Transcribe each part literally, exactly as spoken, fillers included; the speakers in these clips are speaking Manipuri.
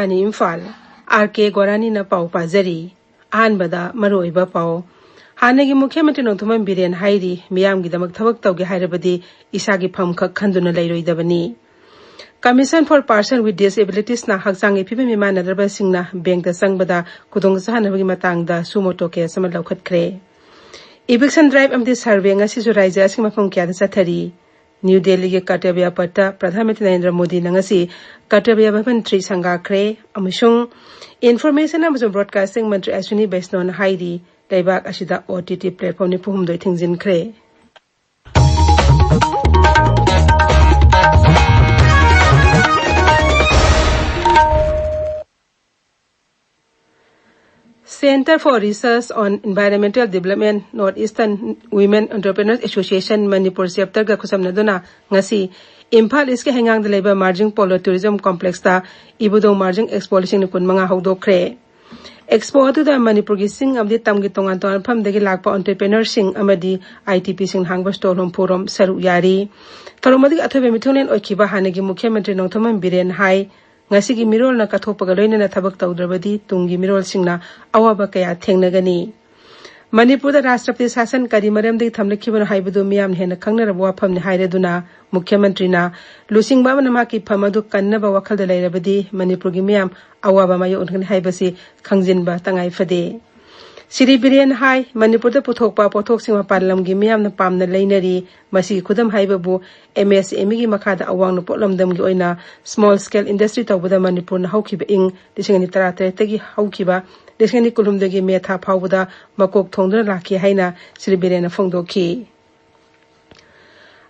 ꯑꯅꯤ ꯏꯝꯐꯥꯜ, ꯑꯥꯔ ꯀꯦ ꯒꯣꯔꯥꯅꯤꯅ ꯄꯥꯎ ꯄꯥꯖꯔꯤ꯫ ꯑꯍꯥꯟꯕꯗ ꯃꯔꯨꯑꯣꯏꯕ ꯄꯥꯎ꯫ ꯍꯥꯟꯅꯒꯤ ꯃꯨꯈ꯭ꯌ ꯃꯟꯇ꯭ꯔꯤ ꯅꯣꯡꯊꯣꯝꯕꯝ ꯕꯤꯔꯦꯟ ꯍꯥꯏꯔꯤ, "ꯃꯤꯌꯥꯝꯒꯤꯗꯃꯛ ꯊꯕꯛ ꯇꯧꯒꯦ ꯍꯥꯏꯔꯕꯗꯤ ꯏꯁꯥꯒꯤ ꯐꯝ ꯈꯛ ꯈꯟꯗꯨꯅ ꯂꯩꯔꯣꯏꯗꯕꯅꯤ"꯫ Commission for Person with Disabilitiesꯅ ꯍꯛꯆꯥꯡꯒꯤ ꯐꯤꯕꯝ ꯃꯤꯃꯥꯟꯅꯗ꯭ꯔꯕꯁꯤꯡꯅ ꯕꯦꯡꯛꯇ ꯆꯪꯕꯗ ꯈꯨꯗꯣꯡꯆꯥꯍꯟꯅꯕꯒꯤ ꯃꯇꯥꯡꯗ sumo case ꯑꯃ ꯂꯧꯈꯠꯈ꯭ꯔꯦ꯫ Eviction drive ꯑꯃꯗꯤ survey ꯉꯁꯤꯁꯨ ꯔꯥꯖ꯭ꯌ ꯑꯁꯤꯒꯤ ꯃꯐꯝ ꯀꯌꯥꯗ ꯆꯠꯊꯔꯤ꯫ ꯅ꯭ꯌꯨ ꯗꯦꯜꯂꯤꯒꯤ ꯀꯔꯇꯕ꯭ꯌ ꯄꯠꯇ ꯄ꯭ꯔꯙꯥꯟ ꯃꯟꯇ꯭ꯔꯤ ꯅꯔꯦꯟꯗ꯭ꯔ ꯃꯣꯗꯤꯅ ꯉꯁꯤ ꯀꯔꯇꯕ꯭ꯌ ꯚꯕꯟ ꯊ꯭ꯔꯤ ꯁꯪꯒꯥꯈ꯭ꯔꯦ꯫ ꯑꯃꯁꯨꯡ Information ꯑꯃꯁꯨꯡ Broadcasting ꯃꯟꯇ꯭ꯔꯤ ꯑꯁ꯭ꯋꯤꯅꯤ ꯕꯩꯁꯅꯣꯅ ꯍꯥꯏꯔꯤ, ꯂꯩꯕꯥꯛ ꯑꯁꯤꯗ ꯑꯣ ꯇꯤ ꯇꯤ platform ꯅꯤꯐꯨ ꯍꯨꯝꯗꯣꯏ ꯊꯤꯡꯖꯤꯟꯈ꯭ꯔꯦ꯫ Centre for Research on Environmental Development North Eastern Women Entrepreneurs Association Manipur chapterꯒ ꯈꯨꯠꯁꯝꯅꯗꯨꯅ ꯉꯁꯤ ꯏꯝꯐꯥꯜ ꯏꯁꯀꯤ ꯍꯩꯉꯥꯡꯗ ꯂꯩꯕ ꯃꯥꯔꯖꯤꯡ ꯄꯣꯂꯣ ꯇꯨꯔꯤꯖꯝ ꯀꯣꯝꯄ꯭ꯂꯦꯛꯁꯇ ꯏꯕꯨꯙꯧ ꯃꯥꯔꯖꯤꯡ ꯑꯦꯛꯁꯄꯣ ꯂꯤꯁꯤꯡ ꯑꯅꯤ ꯀꯨꯟ ꯃꯉꯥ ꯍꯧꯗꯣꯛꯈ꯭ꯔꯦ꯫ ꯑꯦꯛꯁꯄꯣ ꯑꯗꯨꯗ ꯃꯅꯤꯄꯨꯔꯒꯤ ꯆꯤꯡ ꯑꯃꯗꯤ ꯇꯝꯒꯤ ꯇꯣꯉꯥꯟ ꯇꯣꯉꯥꯟꯕ ꯃꯐꯝꯗꯒꯤ ꯂꯥꯛꯄ entrepreneurꯁꯤꯡ ꯑꯃꯗꯤ ꯑꯥꯏ ꯇꯤ ꯄꯤꯁꯤꯡꯅ ꯍꯥꯡꯕ stall ꯍꯨꯝꯐꯨ ꯔꯣꯝ ꯁꯔꯨꯛ ꯌꯥꯔꯤ꯫ ꯊꯧꯔꯝ ꯑꯗꯨꯒꯤ ꯑꯊꯣꯏꯕ ꯃꯤꯊꯨꯡꯂꯦꯟ ꯑꯣꯏꯈꯤꯕ ꯍꯥꯟꯅꯒꯤ ꯃꯨꯈ꯭ꯌ ꯃꯟꯇ꯭ꯔꯤ ꯅꯣꯡꯊꯣꯝꯕꯝ ꯕꯤꯔꯦꯟ ꯍꯥꯏ, ꯉꯁꯤꯒꯤ ꯃꯤꯔꯣꯜꯅ ꯀꯠꯊꯣꯛꯄꯒ ꯂꯣꯏꯅꯅ ꯊꯕꯛ ꯇꯧꯗ꯭ꯔꯕꯗꯤ ꯇꯨꯡꯒꯤ ꯃꯤꯔꯣꯜꯁꯤꯡꯅ ꯑꯋꯥꯕ ꯀꯌꯥ ꯊꯦꯡꯅꯒꯅꯤ꯫ ꯃꯅꯤꯄꯨꯔꯗ ꯔꯥꯁꯇ꯭ꯔꯄꯇꯤ ꯁꯥꯁꯟ ꯀꯔꯤ ꯃꯔꯝꯗꯒꯤ ꯊꯝꯂꯛꯈꯤꯕꯅꯣ ꯍꯥꯏꯕꯗꯨ ꯃꯤꯌꯥꯝꯅ ꯍꯦꯟꯅ ꯈꯪꯅꯔꯕ ꯋꯥꯐꯝꯅꯤ ꯍꯥꯏꯔꯗꯨꯅ, ꯃꯨꯈ꯭ꯌ ꯃꯟꯇ꯭ꯔꯤꯅ ꯂꯨꯆꯤꯡꯕ ꯑꯃꯅ ꯃꯍꯥꯛꯀꯤ ꯐꯝ ꯑꯗꯨ ꯀꯟꯅꯕ ꯋꯥꯈꯜꯗ ꯂꯩꯔꯕꯗꯤ ꯃꯅꯤꯄꯨꯔꯒꯤ ꯃꯤꯌꯥꯝ ꯑꯋꯥꯕ ꯃꯥꯌꯣꯛꯅꯒꯅꯤ ꯍꯥꯏꯕꯁꯤ ꯈꯪꯖꯤꯟꯕ ꯇꯉꯥꯏ ꯐꯗꯦ꯫ ꯁ꯭ꯔꯤ ꯕꯤꯔꯦꯟ ꯍꯥꯏ, ꯃꯅꯤꯄꯨꯔꯗ ꯄꯨꯊꯣꯛꯄ ꯄꯣꯠꯊꯣꯛꯁꯤꯡ ꯃꯄꯥꯟ ꯂꯝꯒꯤ ꯃꯤꯌꯥꯝꯅ ꯄꯥꯝꯅ ꯂꯩꯅꯔꯤ꯫ ꯃꯁꯤꯒꯤ ꯈꯨꯗꯝ ꯍꯥꯏꯕꯕꯨ, ꯑꯦꯝ ꯑꯦꯁ ꯑꯦꯝ ꯏꯒꯤ ꯃꯈꯥꯗ ꯑꯋꯥꯡ ꯅꯣꯡꯄꯣꯛ ꯂꯝꯗꯝꯒꯤ ꯑꯣꯏꯅ small scale industry ꯇꯧꯕꯗ ꯃꯅꯤꯄꯨꯔꯅ ꯍꯧꯈꯤꯕ ꯏꯪ ꯂꯤꯁꯤꯡ ꯑꯅꯤ ꯇꯔꯥꯇꯔꯦꯠꯇꯒꯤ ꯍꯧꯈꯤꯕ ꯂꯤꯁꯤꯡ ꯑꯅꯤ ꯀꯨꯟꯍꯨꯝꯗꯣꯏꯒꯤ ꯃꯦ ꯊꯥ ꯐꯥꯎꯕꯗ ꯃꯀꯣꯛ ꯊꯣꯡꯗꯨꯅ ꯂꯥꯛꯈꯤ ꯍꯥꯏꯅ ꯁ꯭ꯔꯤ ꯕꯤꯔꯦꯟꯅ ꯐꯣꯡꯗꯣꯛꯈꯤ꯫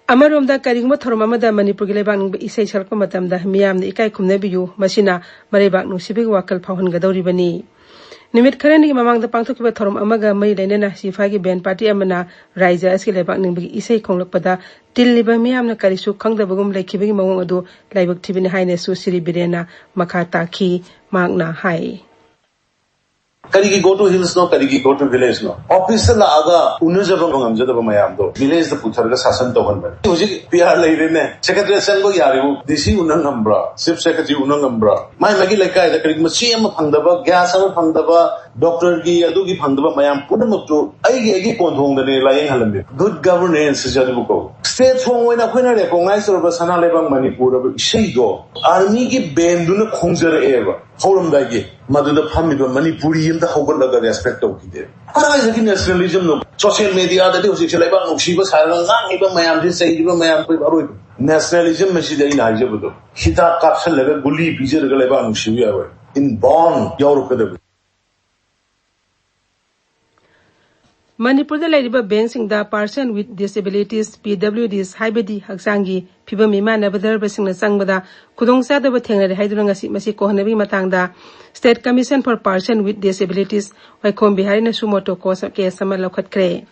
ꯑꯃꯔꯣꯝꯗ, ꯀꯔꯤꯒꯨꯝꯕ ꯊꯧꯔꯝ ꯑꯃꯗ ꯃꯅꯤꯄꯨꯔꯒꯤ ꯂꯩꯕꯥꯛ ꯅꯤꯡꯕ ꯏꯁꯩ ꯁꯛꯂꯛꯄ ꯃꯇꯝꯗ ꯃꯤꯌꯥꯝꯅ ꯏꯀꯥꯏ ꯈꯨꯝꯅꯕꯤꯌꯨ, ꯃꯁꯤꯅ ꯃꯔꯩꯕꯥꯛ ꯅꯨꯡꯁꯤꯕꯒꯤ ꯋꯥꯈꯜ ꯐꯥꯎꯍꯟꯒꯗꯧꯔꯤꯕꯅꯤ꯫ ꯅꯨꯃꯤꯠ ꯈꯔꯅꯤꯒꯤ ꯃꯃꯥꯡꯗ ꯄꯥꯡꯊꯣꯛꯈꯤꯕ ꯊꯧꯔꯝ ꯑꯃꯒ ꯃꯔꯤ ꯂꯩꯅꯅ ꯁꯤꯐꯥꯏꯒꯤ band party ꯑꯃꯅ ꯔꯥꯏꯖ꯭ꯌ ꯑꯁꯤꯒꯤ ꯂꯩꯕꯥꯛ ꯅꯤꯡꯕꯒꯤ ꯏꯁꯩ ꯈꯣꯡꯂꯛꯄꯗ ꯇꯤꯜꯂꯤꯕ ꯃꯤꯌꯥꯝꯅ ꯀꯔꯤꯁꯨ ꯈꯪꯗꯕꯒꯨꯝ ꯂꯩꯈꯤꯕꯒꯤ ꯃꯑꯣꯡ ꯑꯗꯨ ꯂꯥꯏꯕꯛ ꯊꯤꯕꯅꯤ ꯍꯥꯏꯅꯁꯨ ꯁ꯭ꯔꯤ ꯕꯤꯔꯦꯟꯅ ꯃꯈꯥ ꯇꯥꯈꯤ꯫ ꯃꯍꯥꯛꯅ ꯍꯥꯏ, ꯀꯔꯤꯒꯤ go to hills ꯅꯣ, ꯀꯔꯤꯒꯤ go to village ꯅꯣ? ꯑꯣꯐꯤꯁꯇ ꯂꯥꯛꯑꯒ ꯎꯅꯖꯕ ꯉꯝꯖꯗꯕ ꯃꯌꯥꯝꯗꯣ ꯚꯤꯂꯦꯖꯇ ꯄꯨꯊꯔꯒ ꯁꯥꯁꯟ ꯇꯧꯍꯟꯕꯅꯤ꯫ ꯍꯧꯖꯤꯛ ꯄꯤ ꯑꯥꯔ ꯂꯩꯔꯦꯅꯦ, ꯁꯦꯀ꯭ꯔꯦꯇꯔꯤ ꯆꯪꯕ ꯌꯥꯔꯤꯕꯨ ꯗꯤ ꯁꯤ ꯎꯅ ꯉꯝꯕ꯭ꯔꯥ, ꯆꯤꯐ ꯁꯦꯀ꯭ꯔꯦꯇꯔꯤ ꯎꯅ ꯉꯝꯕ꯭ꯔꯥ? ꯃꯥꯏ ꯃꯥꯒꯤ ꯂꯩꯀꯥꯏꯗ ꯀꯔꯤꯒꯨꯝꯕ ꯆꯦ ꯑꯃ ꯐꯪꯗꯕ, ꯒ꯭ꯌꯥꯁ ꯑꯃ ꯐꯪꯗꯕ, ꯗꯣꯛꯇꯔꯒꯤ ꯑꯗꯨꯒꯤ ꯐꯪꯗꯕ ꯃꯌꯥꯝ ꯄꯨꯝꯅꯃꯛꯇꯨ ꯑꯩꯒꯤ ꯑꯩꯒꯤ ꯀꯣꯟꯊꯣꯡꯗꯅꯦ ꯂꯥꯏꯌꯦꯡꯍꯜꯂꯝꯃꯤ꯫ ꯒꯨꯗ ꯒꯚꯔꯅꯦꯟꯁ ꯍꯥꯏꯁꯦ ꯑꯗꯨꯕꯨ ꯀꯧꯏ꯫ ꯁ꯭ꯇꯦꯠ ꯁꯣꯡ ꯑꯣꯏꯅ ꯑꯩꯈꯣꯏꯅ ꯔꯦꯀꯣꯒꯅꯥꯏꯁ ꯇꯧꯔꯕ ꯁꯅꯥ ꯂꯩꯕꯥꯛ ꯃꯅꯤꯄꯨꯔ ꯍꯥꯏꯕ ꯏꯁꯩꯗꯣ ꯑꯥꯔꯃꯤꯒꯤ ꯕꯦꯟꯗꯨꯅ ꯈꯣꯡꯖꯔꯛꯑꯦꯕ꯫ ꯍꯧꯔꯝꯗꯥꯏꯒꯤ ꯃꯗꯨꯗ ꯐꯝꯃꯤꯕ ꯃꯅꯤꯄꯨꯔꯤ ꯑꯃꯗ ꯍꯧꯒꯠꯂꯒ ꯔꯦꯁꯄꯦꯛ ꯇꯧꯈꯤꯗꯦ꯫ ꯀꯗꯥꯏꯗꯒꯤ ꯅꯦꯁꯅꯦꯂꯤꯖꯝꯅꯣ? ꯁꯣꯁꯤꯌꯦꯜ ꯃꯤꯗꯤꯌꯥꯗꯗꯤ ꯍꯧꯖꯤꯛꯁꯦ ꯂꯩꯕꯥꯛ ꯅꯨꯡꯁꯤꯕ ꯁꯥꯔꯒ ꯉꯥꯡꯉꯤꯕ ꯃꯌꯥꯝꯁꯦ, ꯆꯩꯔꯤꯕ ꯃꯌꯥꯝ, ꯑꯩꯈꯣꯏ ꯑꯔꯣꯏꯕ ꯅꯦꯁꯅꯦꯂꯤꯖꯝ ꯑꯁꯤꯗꯤ ꯑꯩꯅ ꯍꯥꯏꯖꯕꯗꯣ ꯍꯤꯗꯥꯛ ꯀꯥꯞꯁꯜꯂꯒ ꯒꯨꯂꯤ ꯄꯤꯖꯔꯒ ꯂꯩꯕꯥꯛ ꯅꯨꯡꯁꯤꯕ ꯌꯥꯔꯣꯏ꯫ ꯏꯟ ꯕꯣꯔꯟ ꯌꯥꯎꯔꯛꯀꯗꯕꯅꯤ꯫ ꯃꯅꯤꯄꯨꯔꯗ ꯂꯩꯔꯤꯕ ꯕꯦꯡꯁꯤꯡꯗ Person with Disabilities, P W Ds, ꯍꯥꯏꯕꯗꯤ ꯍꯛꯆꯥꯡꯒꯤ ꯐꯤꯕꯝ ꯃꯤꯃꯥꯟꯅꯗꯕꯁꯤꯡꯅ ꯆꯪꯕꯗ ꯈꯨꯗꯣꯡꯆꯥꯗꯕ ꯊꯦꯡꯅꯔꯦ ꯍꯥꯏꯗꯨꯅ ꯉꯁꯤ ꯃꯁꯤ ꯀꯣꯛꯍꯟꯅꯕꯒꯤ ꯃꯇꯥꯡꯗ State Commission for Person with Disabilities, ꯋꯥꯏꯈꯣꯝ ꯕꯤꯍꯥꯔꯤꯅ suo motu cause ꯀꯦꯁ ꯑꯃ ꯂꯧꯈꯠꯈ꯭ꯔꯦ꯫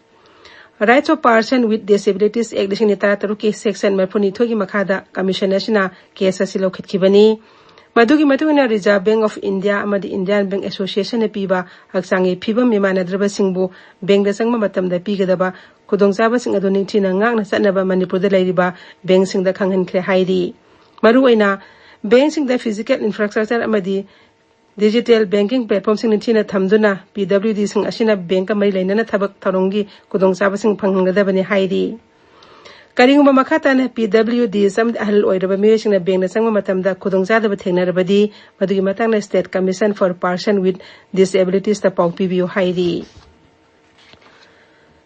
Rights of Person with Disabilities Act ꯂꯤꯁꯤꯡ ꯑꯅꯤ ꯇꯔꯥꯇꯔꯨꯛꯀꯤ ꯁꯦꯛꯁꯟ ꯃꯔꯤꯐꯨꯅꯤꯊꯣꯏꯒꯤ ꯃꯈꯥꯗ ꯀꯃꯤꯁꯟ ꯑꯁꯤꯅ ꯀꯦꯁ ꯑꯁꯤ ꯂꯧꯈꯠꯈꯤꯕꯅꯤ꯫ ꯃꯗꯨꯒꯤ ꯃꯇꯨꯡ ꯏꯟꯅ Reserve Bank of India ꯑꯃꯗꯤ Indian Bank Associationꯅ ꯄꯤꯕ ꯍꯛꯆꯥꯡꯒꯤ ꯐꯤꯕꯝ ꯃꯤꯃꯥꯟꯅꯗ꯭ꯔꯕꯁꯤꯡꯕꯨ ꯕꯦꯡꯗ ꯆꯪꯕ ꯃꯇꯝꯗ ꯄꯤꯒꯗꯕ ꯈꯨꯗꯣꯡꯆꯥꯕꯁꯤꯡ ꯑꯗꯨ ꯅꯤꯡꯊꯤꯅ ꯉꯥꯛꯅ ꯆꯠꯅꯕ ꯃꯅꯤꯄꯨꯔꯗ ꯂꯩꯔꯤꯕ ꯕꯦꯡꯁꯤꯡꯗ ꯈꯪꯍꯟꯈ꯭ꯔꯦ ꯍꯥꯏꯔꯤ꯫ ꯃꯔꯨꯑꯣꯏꯅ ꯕꯦꯡꯁꯤꯡꯗ physical infrastructure ꯑꯃꯗꯤ digital banking platformꯁꯤꯡ ꯅꯤꯡꯊꯤꯅ ꯊꯝꯗꯨꯅ P W Dꯁꯤꯡ ꯑꯁꯤꯅ ꯕꯦꯡꯀ ꯃꯔꯤ ꯂꯩꯅꯅ ꯊꯕꯛ ꯊꯧꯔꯝꯒꯤ ꯈꯨꯗꯣꯡꯆꯥꯕꯁꯤꯡ ꯐꯪꯍꯟꯒꯗꯕꯅꯤ ꯍꯥꯏꯔꯤ꯫ ꯀꯔꯤꯒꯨꯝꯕ ꯃꯈꯥ ꯇꯥꯅ P W Ds ꯑꯃꯗꯤ ꯑꯍꯜ ꯑꯣꯏꯔꯕ ꯃꯤꯑꯣꯏꯁꯤꯡꯅ ꯕꯦꯡꯗ ꯆꯪꯕ ꯃꯇꯝꯗ ꯈꯨꯗꯣꯡꯆꯥꯗꯕ ꯊꯦꯡꯅꯔꯕꯗꯤ ꯃꯗꯨꯒꯤ ꯃꯇꯥꯡꯗ State Commission for Person with Disabilitiesꯇ ꯄꯥꯎ ꯄꯤꯕꯤꯌꯨ ꯍꯥꯏꯔꯤ꯫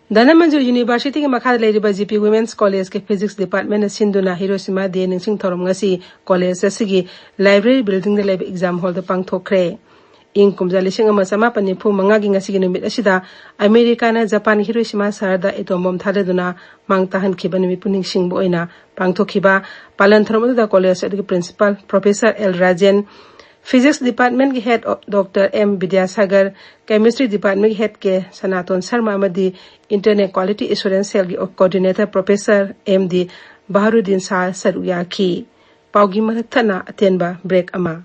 ꯙꯅꯃꯟꯖꯨꯔ Universityꯒꯤ ꯃꯈꯥꯗ ꯂꯩꯔꯤꯕ G P Women's Collegeꯀꯤ Physics Departmentꯅ ꯁꯤꯟꯗꯨꯅ Hiroshima Day ꯅꯤꯡꯁꯤꯡ ꯊꯧꯔꯝ ꯉꯁꯤ ꯀꯣꯂꯦꯖ ꯑꯁꯤꯒꯤ library buildingꯗ ꯂꯩꯕ exam hallꯗ ꯄꯥꯡꯊꯣꯛꯈ꯭ꯔꯦ꯫ ꯏꯪ ꯀꯨꯝꯖꯥ ꯂꯤꯁꯤꯡ ꯑꯃ ꯆꯃꯥꯄꯟ ꯅꯤꯐꯨ ꯃꯉꯥꯒꯤ ꯉꯁꯤꯒꯤ ꯅꯨꯃꯤꯠ ꯑꯁꯤꯗ ꯑꯃꯦꯔꯤꯀꯥꯅ ꯖꯄꯥꯟꯒꯤ ꯍꯤꯔꯣꯁꯤꯃꯥ ꯁꯍꯔꯗ ꯑꯦꯇꯣꯝ ꯕꯣꯝ ꯊꯥꯗꯗꯨꯅ ꯃꯥꯡ ꯇꯥꯍꯟꯈꯤꯕ ꯅꯨꯃꯤꯠꯄꯨ ꯅꯤꯡꯁꯤꯡꯕ ꯑꯣꯏꯅ ꯄꯥꯡꯊꯣꯛꯈꯤꯕ ꯄꯥꯂꯟ ꯊꯧꯔꯝ ꯑꯗꯨꯗ ꯀꯣꯂꯦꯖ ꯑꯗꯨꯒꯤ principal Professor L Rajen, Physics Departmentꯀꯤ head Doctor M Vidyasagar, Chemistry Departmentꯀꯤ head K Sanaton Sharma ꯑꯃꯗꯤ Internal Quality Assurance Cellꯒꯤ coordinator Professor M D Baharuddin Shah ꯁꯔꯨꯛ ꯌꯥꯈꯤ꯫ ꯄꯥꯎꯒꯤ ꯃꯔꯛ ꯊꯠꯅ ꯑꯇꯦꯟꯕ break ꯑꯃ꯫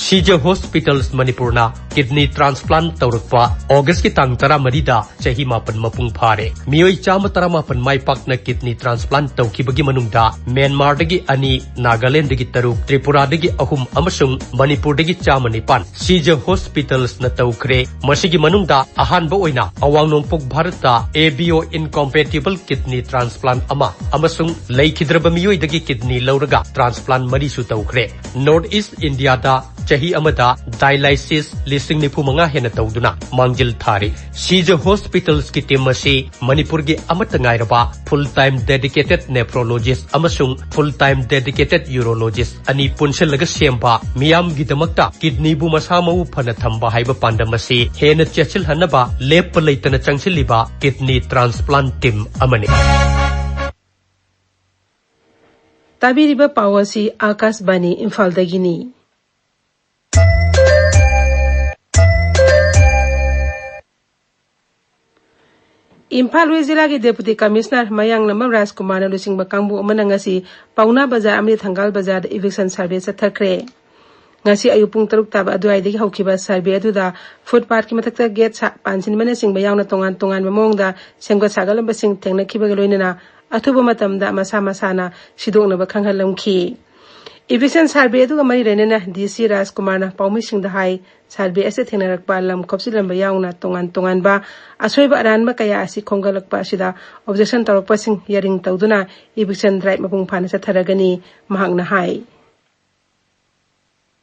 ꯁꯤꯖ ꯍꯣꯁꯄꯤꯇꯥꯜꯁ ꯃꯅꯤꯄꯨꯔꯅ ꯀꯤꯗꯅꯤ ꯇ꯭ꯔꯥꯟꯁꯄ꯭ꯂꯥꯟ ꯇꯧꯔꯛꯄ ꯑꯣꯒꯁꯀꯤ ꯇꯥꯡ ꯇꯔꯥꯃꯔꯤꯗ ꯆꯍꯤ ꯃꯥꯄꯟ ꯃꯄꯨꯡ ꯐꯥꯔꯦ꯫ ꯃꯤꯑꯣꯏ ꯆꯥꯝꯃ ꯇꯔꯥꯃꯥꯄꯟ ꯃꯥꯏ ꯄꯥꯛꯅ ꯀꯤꯗꯅꯤ ꯇ꯭ꯔꯥꯟꯁꯄ꯭ꯂꯥꯟ ꯇꯧꯈꯤꯕꯒꯤ ꯃꯅꯨꯡꯗ ꯃ꯭ꯌꯥꯟꯃꯥꯔꯗꯒꯤ ꯑꯅꯤ, ꯅꯥꯒꯥꯂꯦꯟꯗꯒꯤ ꯇꯔꯨꯛ, ꯇ꯭ꯔꯤꯄꯨꯔꯥꯗꯒꯤ ꯑꯍꯨꯝ ꯑꯃꯁꯨꯡ ꯃꯅꯤꯄꯨꯔꯗꯒꯤ ꯆꯥꯝꯃ ꯅꯤꯄꯥꯟ ꯁꯤꯖ ꯍꯣꯁꯄꯤꯇꯥꯜꯁꯅ ꯇꯧꯈ꯭ꯔꯦ꯫ ꯃꯁꯤꯒꯤ ꯃꯅꯨꯡꯗ ꯑꯍꯥꯟꯕ ꯑꯣꯏꯅ ꯑꯋꯥꯡ ꯅꯣꯡꯄꯣꯛ ꯚꯥꯔꯠꯇ ꯑꯦ ꯕꯤ ꯑꯣ ꯏꯟꯀꯣꯝꯄꯦꯇꯤꯕꯜ ꯀꯤꯗꯅꯤ ꯇ꯭ꯔꯥꯟꯁꯄ꯭ꯂꯥꯟ ꯑꯃ ꯑꯃꯁꯨꯡ ꯂꯩꯈꯤꯗ꯭ꯔꯕ ꯃꯤꯑꯣꯏꯗꯒꯤ ꯀꯤꯗꯅꯤ ꯂꯧꯔꯒ ꯇ꯭ꯔꯥꯟꯁꯄ꯭ꯂꯥꯟ ꯃꯔꯤꯁꯨ ꯇꯧꯈ꯭ꯔꯦ꯫ ꯅꯣꯔꯠ ꯏꯁ ꯏꯟꯗꯤꯌꯥꯗ ꯆꯍꯤ ꯑꯃꯗ ꯗꯥꯏꯂꯥꯏꯁꯤꯁ ꯂꯤꯁꯤꯡ ꯅꯤꯐꯨ ꯃꯉꯥ ꯍꯦꯟꯅ ꯇꯧꯗꯨꯅ ꯃꯥꯡꯖꯤꯜ ꯊꯥꯔꯤ꯫ ꯁꯤꯖ ꯍꯣꯁꯄꯤꯇꯥꯜꯁꯀꯤ ꯇꯤꯝ ꯑꯁꯤ ꯃꯅꯤꯄꯨꯔꯒꯤ ꯑꯃꯠꯇ ꯉꯥꯏꯔꯕ ꯐꯨꯜ ꯇꯥꯏꯝ ꯗꯦꯗꯤꯀꯦꯇꯦꯗ ꯅꯦꯐ꯭ꯔꯣꯂꯣꯖꯤꯁ ꯑꯃꯁꯨꯡ ꯐꯨꯜ ꯇꯥꯏꯝ ꯗꯦꯗꯤꯀꯦꯇꯦꯗ ꯌꯨꯔꯣꯂꯣꯖꯤꯁ ꯑꯅꯤ ꯄꯨꯟꯁꯤꯜꯂꯒ ꯁꯦꯝꯕ ꯃꯤꯌꯥꯝꯒꯤꯗꯃꯛꯇ ꯀꯤꯗꯅꯤꯕꯨ ꯃꯁꯥ ꯃꯎ ꯐꯅ ꯊꯝꯕ ꯍꯥꯏꯕ ꯄꯥꯟꯗꯝ ꯑꯁꯤ ꯍꯦꯟꯅ ꯆꯦꯠꯁꯤꯜꯍꯟꯅꯕ ꯂꯦꯞꯄ ꯂꯩꯇꯅ ꯆꯪꯁꯤꯜꯂꯤꯕ ꯀꯤꯗꯅꯤ ꯇ꯭ꯔꯥꯟꯁꯄ꯭ꯂꯥꯟ ꯇꯤꯝ ꯑꯃꯅꯤ꯫ ꯇꯥꯕꯤꯔꯤꯕ ꯄꯥꯎ ꯑꯁꯤ ꯑꯥꯀꯥꯁꯕꯥꯅꯤ ꯏꯝꯐꯥꯜꯗꯒꯤꯅꯤ꯫ ꯏꯝꯐꯥꯜ ꯋꯦꯁ ꯖꯤꯂꯥꯒꯤ ꯗꯦꯄꯨꯇꯤ ꯀꯃꯤꯁꯅꯔ ꯃꯌꯥꯡꯂꯝꯕꯝ ꯔꯥꯖꯀꯨꯃꯥꯔꯅ ꯂꯨꯆꯤꯡꯕ ꯀꯥꯡꯕꯨ ꯑꯃꯅ ꯉꯁꯤ ꯄꯥꯎꯅꯥ ꯕꯖꯥꯔ ꯑꯃꯗꯤ ꯊꯪꯒꯥꯜ ꯕꯖꯥꯔꯗ ꯏꯚꯤꯛꯁꯟ ꯁꯔꯚꯦ ꯆꯠꯊꯈ꯭ꯔꯦ꯫ ꯉꯁꯤ ꯑꯌꯨꯛ ꯄꯨꯡ ꯇꯔꯨꯛ ꯇꯥꯕ ꯑꯗꯨꯋꯥꯏꯗꯒꯤ ꯍꯧꯈꯤꯕ ꯁꯔꯚꯦ ꯑꯗꯨꯗ ꯐꯨꯠꯄꯥꯠꯀꯤ ꯃꯊꯛꯇ ꯒꯦꯠ ꯁꯥ-, ꯄꯥꯟꯁꯤꯟꯕꯅꯆꯤꯡꯕ ꯌꯥꯎꯅ ꯇꯣꯉꯥꯟ ꯇꯣꯉꯥꯟꯕ ꯃꯑꯣꯡꯗ ꯁꯦꯝꯒꯠ ꯁꯥꯒꯠꯂꯝꯕꯁꯤꯡ ꯊꯦꯡꯅꯈꯤꯕꯒ ꯂꯣꯏꯅꯅ ꯑꯊꯨꯕ ꯃꯇꯝꯗ ꯃꯁꯥ ꯃꯁꯥꯅ ꯁꯤꯗꯣꯛꯅꯕ ꯈꯪꯍꯜꯂꯝꯈꯤ꯫ ꯏꯚꯤꯛꯁꯟ ꯁꯔꯚꯦ ꯑꯗꯨꯒ ꯃꯔꯤ ꯂꯩꯅꯅ ꯗꯤ ꯁꯤ ꯔꯥꯖꯀꯨꯃꯥꯔꯅ ꯄꯥꯎꯃꯤꯁꯤꯡꯗ ꯍꯥꯏ, ꯁꯔꯚꯦ ꯑꯁꯤꯗ ꯊꯦꯡꯅꯔꯛꯄ ꯂꯝ ꯈꯣꯞꯆꯤꯜꯂꯝꯕ ꯌꯥꯎꯅ ꯇꯣꯉꯥꯟ ꯇꯣꯉꯥꯟꯕ ꯑꯁꯣꯏꯕ ꯑꯔꯥꯟꯕ ꯀꯌꯥ ꯑꯁꯤ ꯈꯣꯝꯒꯠꯂꯛꯄ ꯑꯁꯤꯗ ꯑꯣꯕꯖꯦꯛꯁꯟ ꯇꯧꯔꯛꯄꯁꯤꯡ ꯌꯥꯔꯤꯡ ꯇꯧꯗꯨꯅ ꯏꯚꯤꯛꯁꯟ ꯗ꯭ꯔꯥꯏꯚ ꯃꯄꯨꯡ ꯐꯥꯅ ꯆꯠꯊꯔꯒꯅꯤ, ꯃꯍꯥꯛꯅ ꯍꯥꯏ꯫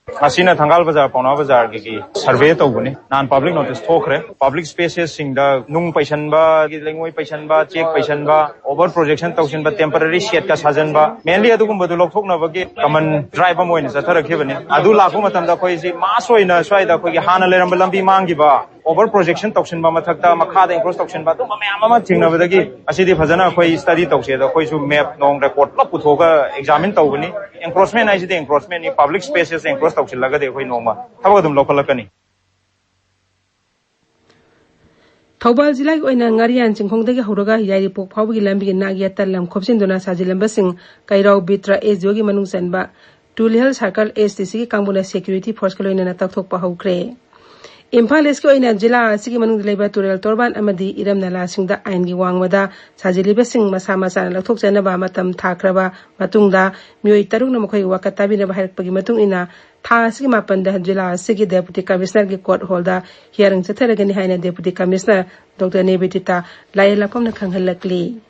ꯉꯁꯤꯅ ꯊꯪꯒꯥꯜ ꯕꯖꯥꯔ, ꯄꯥꯎꯅꯥ ꯕꯖꯥꯔꯒꯤ ꯁꯔꯚꯦ ꯇꯧꯕꯅꯤ꯫ ꯅꯍꯥꯟ ꯄꯕ꯭ꯂꯤꯛ ꯅꯣꯇꯤꯁ ꯊꯣꯛꯈ꯭ꯔꯦ꯫ ꯄꯕ꯭ꯂꯤꯛ ꯁ꯭ꯄꯦꯁꯦꯁꯁꯤꯡꯗ ꯅꯨꯡ ꯄꯩꯁꯟꯕ, ꯂꯩꯉꯣꯏ ꯄꯩꯁꯟꯕ, check ꯄꯩꯁꯟꯕ, over projection ꯇꯧꯁꯤꯟꯕ, temporary ꯁꯦꯠꯀ ꯁꯥꯖꯟꯕ, mainly ꯑꯗꯨꯒꯨꯝꯕꯗꯨ ꯂꯧꯊꯣꯛꯅꯕꯒꯤ ꯀꯃꯟ ꯗ꯭ꯔꯥꯏꯚ ꯑꯃ ꯑꯣꯏꯅ ꯆꯠꯊꯔꯛꯈꯤꯕꯅꯤ꯫ ꯑꯗꯨ ꯂꯥꯛꯄ ꯃꯇꯝꯗ ꯑꯩꯈꯣꯏꯁꯤ ꯃꯥꯁ ꯑꯣꯏꯅ ꯁ꯭ꯋꯥꯏꯗ ꯑꯩꯈꯣꯏꯒꯤ ꯍꯥꯟꯅ ꯂꯩꯔꯝꯕ ꯂꯝꯕꯤ ꯃꯥꯡꯈꯤꯕ, ꯑꯣꯚꯔ ꯄ꯭ꯔꯣꯖꯦꯛꯁꯟ ꯇꯧꯁꯤꯟꯕ, ꯃꯊꯛꯇ ꯃꯈꯥꯗ ꯑꯦꯟꯀ꯭ꯔꯣꯁ ꯇꯧꯁꯤꯟꯕ, ꯑꯗꯨꯝꯕ ꯃꯌꯥꯝ ꯑꯃ ꯊꯦꯡꯅꯕꯗꯒꯤ ꯑꯁꯤꯗꯤ ꯐꯖꯅ ꯑꯩꯈꯣꯏ ꯁ꯭ꯇꯗꯤ ꯇꯧꯁꯦ꯫ ꯑꯗꯣ ꯑꯩꯈꯣꯏꯁꯨ ꯃꯦꯞ ꯅꯣꯡ ꯔꯦꯀꯣꯔꯗ ꯄꯨꯂꯞ ꯄꯨꯊꯣꯛꯑꯒ ꯑꯦꯛꯖꯥꯃꯤꯟ ꯇꯧꯒꯅꯤ꯫ ꯑꯦꯟꯀ꯭ꯔꯣꯁꯃꯦꯟ ꯍꯥꯏꯁꯤꯗꯤ ꯑꯦꯟꯀ꯭ꯔꯣꯁꯃꯦꯟꯅꯤ, ꯄꯕ꯭ꯂꯤꯛ ꯁ꯭ꯄꯦꯁꯦꯁ ꯑꯦꯟꯀ꯭ꯔꯣꯁ ꯇꯧꯁꯤꯜꯂꯒꯗꯤ ꯑꯩꯈꯣꯏ ꯅꯣꯡꯃ ꯊꯕꯛ ꯑꯗꯨꯝ ꯂꯧꯈꯠꯂꯛꯀꯅꯤ꯫ ꯊꯧꯕꯥꯜ ꯖꯤꯂꯥꯒꯤ ꯑꯣꯏꯅ ꯉꯥꯔꯤꯌꯥꯟ ꯆꯤꯡꯈꯣꯡꯗꯒꯤ ꯍꯧꯔꯒ ꯌꯥꯏꯔꯤꯄꯣꯛ ꯐꯥꯎꯕꯒꯤ ꯂꯝꯕꯤꯒꯤ ꯅꯥꯛ ꯌꯦꯠꯇ ꯂꯝ ꯈꯣꯞꯆꯤꯟꯗꯨꯅ ꯁꯥꯖꯤꯜꯂꯝꯕꯁꯤꯡ ꯀꯩꯔꯥꯎ ꯕꯤꯇ꯭ꯔ ꯑꯦꯁ ꯗꯤ ꯑꯣꯒꯤ ꯃꯅꯨꯡ ꯆꯟꯕ ꯇꯨꯂꯤꯍꯜ ꯁꯥꯔꯀꯜ ꯑꯦꯁ ꯗꯤ ꯁꯤꯒꯤ ꯀꯥꯡꯕꯨꯅ ꯁꯦꯀ꯭ꯌꯨꯔꯤꯇꯤ ꯐꯣꯔꯁꯀ ꯂꯣꯏꯅꯅ ꯇꯛꯊꯣꯛꯄ ꯍꯧꯈ꯭ꯔꯦ꯫ ꯏꯝꯐꯥꯜ ꯏꯁꯀꯤ ꯑꯣꯏꯅ ꯖꯤꯂꯥ ꯑꯁꯤꯒꯤ ꯃꯅꯨꯡꯗ ꯂꯩꯕ ꯇꯨꯔꯦꯜ ꯇꯣꯔꯕꯥꯟ ꯑꯃꯗꯤ ꯏꯔꯝ ꯅꯂꯥꯁꯤꯡꯗ ꯑꯥꯏꯟꯒꯤ ꯋꯥꯡꯃꯗ ꯁꯥꯖꯤꯜꯂꯤꯕꯁꯤꯡ ꯃꯁꯥ ꯃꯁꯥꯅ ꯂꯧꯊꯣꯛꯆꯅꯕ ꯃꯇꯝ ꯊꯥꯈ꯭ꯔꯕ ꯃꯇꯨꯡꯗ, ꯃꯤꯑꯣꯏ ꯇꯔꯨꯛꯅ ꯃꯈꯣꯏꯒꯤ ꯋꯥꯀꯠ ꯇꯥꯕꯤꯅꯕ ꯍꯥꯏꯔꯛꯄꯒꯤ ꯃꯇꯨꯡ ꯏꯟꯅ, ꯊꯥ ꯑꯁꯤꯒꯤ ꯃꯥꯄꯟꯗ ꯖꯤꯂꯥ ꯑꯁꯤꯒꯤ ꯗꯦꯄꯨꯇꯤ ꯀꯃꯤꯁꯅꯔꯒꯤ ꯀꯣꯔꯠ ꯍꯣꯜꯗ ꯍꯤꯌꯥꯔꯤꯡ ꯆꯠꯊꯔꯒꯅꯤ ꯍꯥꯏꯅ ꯗꯦꯄꯨꯇꯤ ꯀꯃꯤꯁꯅꯔ ꯗꯣꯛꯇꯔ ꯅꯦꯕꯤꯗꯤꯇꯥ ꯂꯥꯏꯔꯦꯟꯂꯥꯛꯄꯝꯅ ꯈꯪꯍꯜꯂꯛꯂꯤ꯫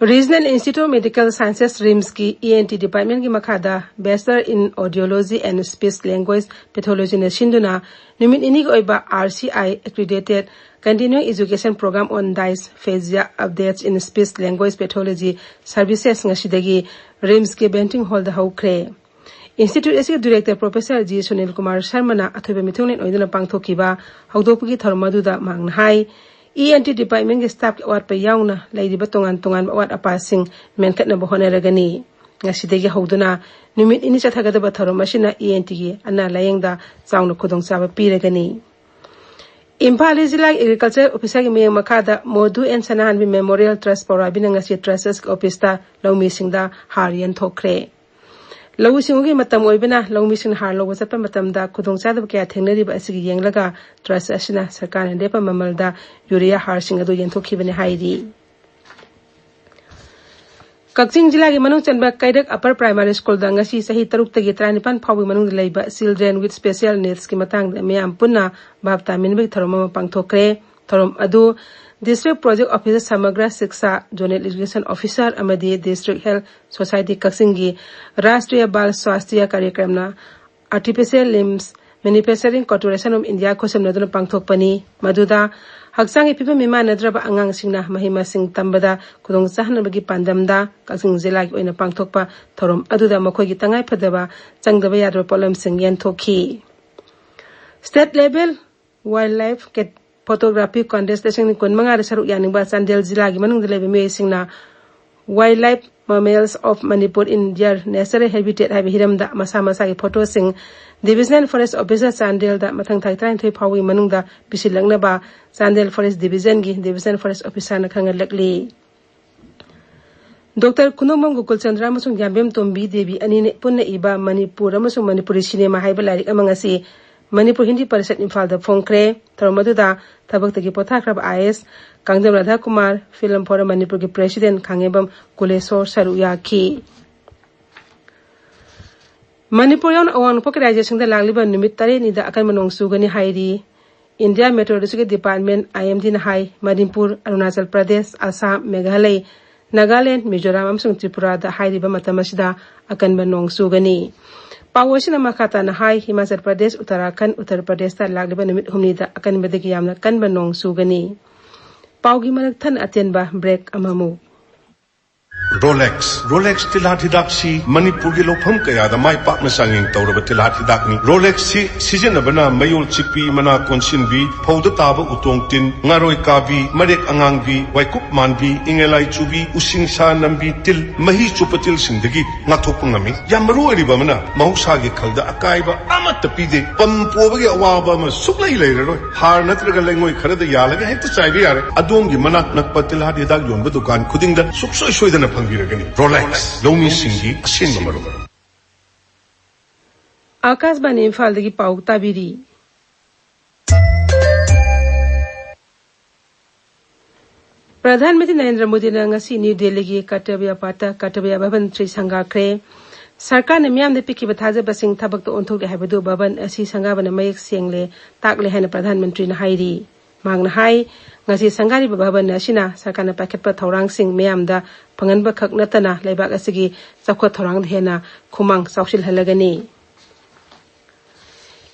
Regional Institute of Medical Sciences, ꯔꯤꯝꯁꯀꯤ ꯏ ꯑꯦꯟ ꯇꯤ ꯗꯤꯄꯥꯔꯠꯃꯦꯟꯒꯤ ꯃꯈꯥꯗ Bachelor in Audiology and Speech Language Pathologyꯅ ꯁꯤꯟꯗꯨꯅ ꯅꯨꯃꯤꯠ ꯅꯤꯅꯤꯒꯤ ꯑꯣꯏꯕ R C I Accredited Continuing Education Program on Dysphasia Updates in Speech Language Pathology Services ꯉꯁꯤꯗꯒꯤ ꯔꯤꯝꯁꯀꯤ ꯕꯦꯟꯇꯤꯡ ꯍꯣꯜꯗ ꯍꯧꯈ꯭ꯔꯦ꯫ ꯏꯟꯁꯇꯤꯇ꯭ꯌꯨꯠ ꯑꯁꯤꯒꯤ director professor G Sunil Kumar ꯁꯔꯃꯅ ꯑꯊꯣꯏꯕ ꯃꯤꯊꯨꯡꯂꯦꯟ ꯑꯣꯏꯗꯨꯅ ꯄꯥꯡꯊꯣꯛꯈꯤꯕ ꯍꯧꯗꯣꯛꯄꯒꯤ ꯊꯧꯔꯝ ꯑꯗꯨꯗ ꯃꯍꯥꯛꯅ ꯍꯥꯏ, ꯏ ꯑꯦꯟ ꯇꯤ ꯗꯤꯄꯥꯔꯠꯃꯦꯟꯒꯤ ꯁ꯭ꯇꯥꯐꯀꯤ ꯑꯋꯥꯠꯄ ꯌꯥꯎꯅ ꯂꯩꯔꯤꯕ ꯇꯣꯉꯥꯟ ꯇꯣꯉꯥꯟꯕ ꯑꯋꯥꯠ ꯑꯄꯥꯁꯤꯡ ꯃꯦꯟꯈꯠꯅꯕ ꯍꯣꯠꯅꯔꯒꯅꯤ꯫ ꯉꯁꯤꯗꯒꯤ ꯍꯧꯗꯨꯅ ꯅꯨꯃꯤꯠ ꯅꯤꯅꯤ ꯆꯠꯊꯒꯗꯕ ꯊꯧꯔꯝ ꯑꯁꯤꯅ ꯏ ꯑꯦꯟ ꯇꯤꯒꯤ ꯑꯅꯥ ꯂꯥꯌꯦꯡꯗ ꯆꯥꯎꯅ ꯈꯨꯗꯣꯡꯆꯥꯕ ꯄꯤꯔꯒꯅꯤ꯫ ꯏꯝꯐꯥꯜ ꯏꯁ ꯖꯤꯂꯥꯒꯤ ꯑꯦꯒ꯭ꯔꯤꯀꯜꯆꯔ ꯑꯣꯐꯤꯁꯔꯒꯤ ꯃꯤꯠꯌꯦꯡ ꯃꯈꯥꯗ ꯃꯣꯗꯨ ꯑꯦꯟ ꯁꯅꯥꯍꯟꯕꯤ ꯃꯦꯃꯣꯔꯤꯌꯦꯜ ꯇ꯭ꯔꯁ ꯄꯧꯔꯥꯕꯤꯅ ꯉꯁꯤ ꯇ꯭ꯔꯁ ꯑꯁꯤꯒꯤ ꯑꯣꯐꯤꯁꯇ ꯂꯧꯃꯤꯁꯤꯡꯗ ꯍꯥꯔ ꯌꯦꯟꯊꯣꯛꯈ꯭ꯔꯦ꯫ ꯂꯧꯎ ꯁꯤꯡꯎꯒꯤ ꯃꯇꯝ ꯑꯣꯏꯕꯅ ꯂꯧꯃꯤꯁꯤꯡꯅ ꯍꯥꯔ ꯂꯧꯕ ꯆꯠꯄ ꯃꯇꯝꯗ ꯈꯨꯗꯣꯡꯆꯥꯗꯕ ꯀꯌꯥ ꯊꯦꯡꯅꯔꯤꯕ ꯑꯁꯤꯒꯤ ꯌꯦꯡꯂꯒ ꯇ꯭ꯔꯁ ꯑꯁꯤꯅ ꯁꯔꯀꯥꯔꯅ ꯂꯦꯞꯄ ꯃꯃꯜꯗ ꯌꯨꯔꯤꯌꯥ ꯍꯥꯔꯁꯤꯡ ꯑꯗꯨ ꯌꯦꯟꯊꯣꯛꯈꯤꯕꯅꯤ ꯍꯥꯏꯔꯤ꯫ ꯀꯛꯆꯤꯡ ꯖꯤꯂꯥꯒꯤ ꯃꯅꯨꯡ ꯆꯟꯕ ꯀꯩꯔꯛ ꯑꯄꯔ ꯄ꯭ꯔꯥꯏꯃꯥꯔꯤ ꯁ꯭ꯀꯨꯜꯗ ꯉꯁꯤ ꯆꯍꯤ ꯇꯔꯨꯛꯇꯒꯤ ꯇꯔꯥꯅꯤꯄꯥꯟ ꯐꯥꯎꯕꯒꯤ ꯃꯅꯨꯡꯗ ꯂꯩꯕ Children with Special Needsꯀꯤ ꯃꯇꯥꯡꯗ ꯃꯤꯌꯥꯝ ꯄꯨꯟꯅ ꯚꯥꯞ ꯇꯥꯃꯤꯟꯅꯕꯒꯤ ꯊꯧꯔꯝ ꯑꯃ ꯄꯥꯡꯊꯣꯛꯈ꯭ꯔꯦ꯫ ꯊꯧꯔꯝ ꯑꯗꯨ District Project Officer ꯁꯃꯒ꯭ꯔ ꯁꯤꯛꯁꯥ, Zonal Education Officer ꯑꯃꯗꯤ District Health Society ꯀꯛꯆꯤꯡꯒꯤ ꯔꯥꯁꯇ꯭ꯔꯤꯌ ꯕꯥꯜ ꯁ꯭ꯋꯥꯁꯊꯤꯌ ꯀꯥꯔꯌꯀ꯭ꯔꯝꯅ Artificial Limbs Manufacturing Corporation of India ꯈꯨꯠꯁꯝꯅꯗꯨꯅ ꯄꯥꯡꯊꯣꯛꯄꯅꯤ꯫ ꯃꯗꯨꯗ ꯍꯛꯆꯥꯡꯒꯤ ꯐꯤꯕꯝ ꯃꯤꯃꯥꯟꯅꯗ꯭ꯔꯕ ꯑꯉꯥꯡꯁꯤꯡꯅ ꯃꯍꯩ ꯃꯁꯤꯡ ꯇꯝꯕꯗ ꯈꯨꯗꯣꯡ ꯆꯥꯍꯟꯅꯕꯒꯤ ꯄꯥꯟꯗꯝꯗ ꯀꯛꯆꯤꯡ ꯖꯤꯂꯥꯒꯤ ꯑꯣꯏꯅ ꯄꯥꯡꯊꯣꯛꯄ ꯊꯧꯔꯝ ꯑꯗꯨꯗ ꯃꯈꯣꯏꯒꯤ ꯇꯉꯥꯏꯐꯗꯕ ꯆꯪꯗꯕ ꯌꯥꯗ꯭ꯔꯕ ꯄꯣꯠꯂꯝꯁꯤꯡ ꯌꯦꯟꯊꯣꯛꯈꯤ꯫ State Level Wildlife Cat-, Photography Contest ꯂꯤꯁꯤꯡ ꯑꯅꯤ ꯀꯨꯟꯃꯉꯥꯗ ꯁꯔꯨꯛ ꯌꯥꯅꯤꯡꯕ ꯆꯥꯟꯗꯦꯜ ꯖꯤꯂꯥꯒꯤ ꯃꯅꯨꯡꯗ ꯂꯩꯕ ꯃꯤꯑꯣꯏꯁꯤꯡꯅ Wildlife Mammals of Manipur in Their Natural Habitat ꯍꯥꯏꯕ ꯍꯤꯔꯝꯗ ꯃꯁꯥ ꯃꯁꯥꯒꯤ ꯐꯣꯇꯣꯁꯤꯡ Divisional Forest Officer ꯆꯥꯟꯗꯦꯜꯗ ꯃꯊꯪ ꯊꯥ ꯇꯔꯥꯅꯤꯊꯣꯏ ꯐꯥꯎꯕꯒꯤ ꯃꯅꯨꯡꯗ ꯄꯤꯁꯤꯜꯂꯛꯅꯕ ꯆꯥꯟꯗꯦꯜ Forest Divisionꯒꯤ Divisional Forest Officerꯅ ꯈꯪꯍꯜꯂꯛꯂꯤ꯫ ꯗꯣꯛꯇꯔ ꯀꯨꯅꯣꯝꯕꯝ ꯒꯣꯀꯨꯜ ꯆꯟꯗ꯭ꯔ ꯑꯃꯁꯨꯡ ꯌꯥꯝꯕꯦꯝ ꯇꯣꯝꯕꯤ ꯗꯦꯕꯤ ꯑꯅꯤꯅ ꯄꯨꯟꯅ ꯏꯕ ꯃꯅꯤꯄꯨꯔ ꯑꯃꯁꯨꯡ ꯃꯅꯤꯄꯨꯔꯤ ꯁꯤꯅꯦꯃꯥ ꯍꯥꯏꯕ ꯂꯥꯏꯔꯤꯛ ꯑꯃ ꯉꯁꯤ ꯃꯅꯤꯄꯨꯔ ꯍꯤꯟꯗꯤ ꯄꯔꯤꯁꯠ ꯏꯝꯐꯥꯜꯗ ꯐꯣꯡꯈ꯭ꯔꯦ꯫ ꯊꯧꯔꯝ ꯑꯗꯨꯗ ꯊꯕꯛꯇꯒꯤ ꯄꯣꯊꯥꯈ꯭ꯔꯕ ꯑꯥꯏ ꯑꯦꯁ ꯀꯥꯡꯖꯝ ꯔꯥꯙꯥꯀꯨꯃꯥꯔ, ꯐꯤꯂꯝ ꯐꯣꯔꯝ ꯃꯅꯤꯄꯨꯔꯒꯤ ꯄ꯭ꯔꯦꯁꯤꯗꯦꯟꯠ ꯈꯥꯉꯦꯝꯕꯝ ꯀꯨꯂꯦꯁꯣꯔ ꯁꯔꯨꯛ ꯌꯥꯈꯤ꯫ ꯃꯅꯤꯄꯨꯔ ꯌꯥꯎꯅ ꯑꯋꯥꯡ ꯅꯣꯡꯄꯣꯛꯀꯤ ꯔꯥꯖ꯭ꯌꯁꯤꯡꯗ ꯂꯥꯛꯂꯤꯕ ꯅꯨꯃꯤꯠ ꯇꯔꯦꯠꯅꯤꯗ ꯑꯀꯟꯕ ꯅꯣꯡ ꯆꯨꯒꯅꯤ ꯍꯥꯏꯔꯤ꯫ ꯏꯟꯗꯤꯌꯥ ꯃꯦꯇ꯭ꯔꯣꯂꯣꯖꯤꯀꯦꯜ ꯗꯤꯄꯥꯔꯠꯃꯦꯟꯠ, ꯑꯥꯏ ꯑꯦꯝ ꯗꯤꯅ ꯍꯥꯏ, ꯃꯅꯤꯄꯨꯔ, ꯑꯔꯨꯅꯥꯆꯜ ꯄ꯭ꯔꯗꯦꯁ, ꯑꯁꯥꯝ, ꯃꯦꯘꯥꯂꯌ, ꯅꯥꯒꯥꯂꯦꯟꯗ, ꯃꯤꯖꯣꯔꯥꯝ ꯑꯃꯁꯨꯡ ꯇ꯭ꯔꯤꯄꯨꯔꯥꯗ ꯍꯥꯏꯔꯤꯕ ꯃꯇꯝ ꯑꯁꯤꯗ ꯑꯀꯟꯕ ꯅꯣꯡ ꯆꯨꯒꯅꯤ꯫ ꯄꯥꯎ ꯑꯁꯤꯅ ꯃꯈꯥ ꯇꯥꯅ ꯍꯥꯏ, ꯍꯤꯃꯥꯆꯜ ꯄ꯭ꯔꯗꯦꯁ, ꯎꯠꯇꯔꯥꯈꯟꯗ, ꯎꯠꯇꯔ ꯄ꯭ꯔꯗꯦꯁꯇ ꯂꯥꯛꯂꯤꯕ ꯅꯨꯃꯤꯠ ꯍꯨꯝꯅꯤꯗ ꯑꯀꯟꯕꯗꯒꯤ ꯌꯥꯝꯅ ꯀꯟꯕ ꯅꯣꯡ ꯆꯨꯒꯅꯤ꯫ ꯄꯥꯎꯒꯤ ꯃꯔꯛ ꯊꯠꯅ ꯑꯇꯦꯟꯕ ꯕ꯭ꯔꯦꯛ ꯑꯃꯃꯨꯛ꯫ ꯔꯣꯂꯦꯛꯁ꯫ ꯔꯣꯂꯦꯛꯁ ꯇꯤꯜꯍꯥꯠ ꯍꯤꯗꯥꯛꯁꯤ ꯃꯅꯤꯄꯨꯔꯒꯤ ꯂꯧꯐꯝ ꯀꯌꯥꯗ ꯃꯥꯏ ꯄꯥꯛꯅ ꯆꯥꯡꯌꯦꯡ ꯇꯧꯔꯕ ꯇꯤꯜꯍꯥꯠ ꯍꯤꯗꯥꯛꯅꯤ꯫ ꯔꯣꯂꯦꯛꯁꯁꯤ ꯁꯤꯖꯤꯟꯅꯕꯅ ꯃꯌꯣꯜ ꯆꯤꯛꯄꯤ, ꯃꯅꯥ ꯀꯣꯟꯁꯤꯟꯕꯤ, ꯐꯧꯗ ꯇꯥꯕ ꯎꯇꯣꯡ ꯇꯤꯟ, ꯉꯥꯔꯣꯏ ꯀꯥꯕꯤ, ꯃꯔꯦꯛ ꯑꯉꯥꯡꯕꯤ, ꯋꯥꯏꯀꯨꯞ ꯃꯥꯟꯕꯤ, ꯏꯉꯦꯂꯥꯏ ꯆꯨꯕꯤ, ꯎꯁꯤꯡꯁꯥ ꯅꯝꯕꯤ, ꯇꯤꯜ, ꯃꯍꯤ ꯆꯨꯞꯄ ꯇꯤꯜꯁꯤꯡꯗꯒꯤ ꯉꯥꯛꯊꯣꯛꯄ ꯉꯝꯃꯤ꯫ ꯌꯥꯝ ꯃꯔꯨ ꯑꯣꯏꯔꯤꯕ ꯑꯃꯅ, ꯃꯍꯧꯁꯥꯒꯤ ꯈꯜꯗ ꯑꯀꯥꯏꯕ ꯑꯃꯠꯇ ꯄꯤꯗꯦ꯫ ꯄꯝ ꯄꯣꯕꯒꯤ ꯑꯋꯥꯕ ꯑꯃ ꯁꯨꯛꯂꯩ ꯂꯩꯔꯔꯣꯏ꯫ ꯍꯥꯔ ꯅꯠꯇ꯭ꯔꯒ ꯂꯩꯉꯣꯏ ꯈꯔꯗ ꯌꯥꯜꯂꯒ ꯍꯦꯛꯇ ꯆꯥꯏꯕ ꯌꯥꯔꯦ꯫ ꯑꯗꯣꯝꯒꯤ ꯃꯅꯥꯛ ꯅꯛꯄ ꯇꯤꯜꯍꯥꯠ ꯍꯤꯗꯥꯛ ꯌꯣꯟꯕ ꯗꯨꯀꯥꯟ ꯈꯨꯗꯤꯡꯗ ꯁꯨꯡꯁꯣꯏ ꯁꯣꯏꯗꯅ ꯐꯪꯕꯤꯔꯒꯅꯤ꯫ ꯔꯣꯂꯦꯛꯁ, ꯂꯧꯃꯤꯁꯤꯡꯒꯤ ꯑꯁꯦꯡꯕ ꯃꯔꯨꯞ꯫ ꯑꯥꯀꯥꯁꯕꯥꯅꯤ ꯏꯝꯐꯥꯜꯗꯒꯤ ꯄꯥꯎ ꯇꯥꯕꯤꯔꯤ꯫ ꯄ꯭ꯔꯙꯥꯟ ꯃꯟꯇ꯭ꯔꯤ ꯅꯔꯦꯟꯗ꯭ꯔ ꯃꯣꯗꯤꯅ ꯉꯁꯤ ꯅ꯭ꯌꯨ ꯗꯦꯜꯂꯤꯒꯤ ꯀꯔꯇꯕ꯭ꯌ ꯄꯥꯊꯇ ꯀꯔꯇꯕ꯭ꯌ ꯚꯕꯟ ꯁ꯭ꯔꯤ ꯁꯪꯒꯥꯈ꯭ꯔꯦ꯫ ꯁꯔꯀꯥꯔꯅ ꯃꯤꯌꯥꯝꯗ ꯄꯤꯈꯤꯕ ꯊꯥꯖꯕꯁꯤꯡ ꯊꯕꯛꯇ ꯑꯣꯟꯊꯣꯛꯂꯦ ꯍꯥꯏꯕꯗꯨ ꯚꯕꯟ ꯑꯁꯤ ꯁꯪꯒꯥꯕꯅ ꯃꯌꯦꯛ ꯁꯦꯡꯂꯦ ꯇꯥꯛꯂꯦ ꯍꯥꯏꯅ ꯄ꯭ꯔꯙꯥꯟ ꯃꯟꯇ꯭ꯔꯤꯅ ꯍꯥꯏꯔꯤ꯫ ꯃꯍꯥꯛꯅ ꯍꯥꯏ, ꯉꯁꯤ ꯁꯪꯒꯥꯔꯤꯕ ꯚꯕꯟ ꯑꯁꯤꯅ ꯁꯔꯀꯥꯔꯅ ꯄꯥꯏꯈꯠꯄ ꯊꯧꯔꯥꯡꯁꯤꯡ ꯃꯤꯌꯥꯝꯗ ꯐꯪꯍꯟꯕ ꯈꯛ ꯅꯠꯇꯅ ꯂꯩꯕꯥꯛ ꯑꯁꯤꯒꯤ ꯆꯥꯎꯈꯠ ꯊꯧꯔꯥꯡꯗ ꯍꯦꯟꯅ ꯈꯨꯃꯥꯡ ꯆꯥꯎꯁꯤꯜꯍꯜꯂꯒꯅꯤ꯫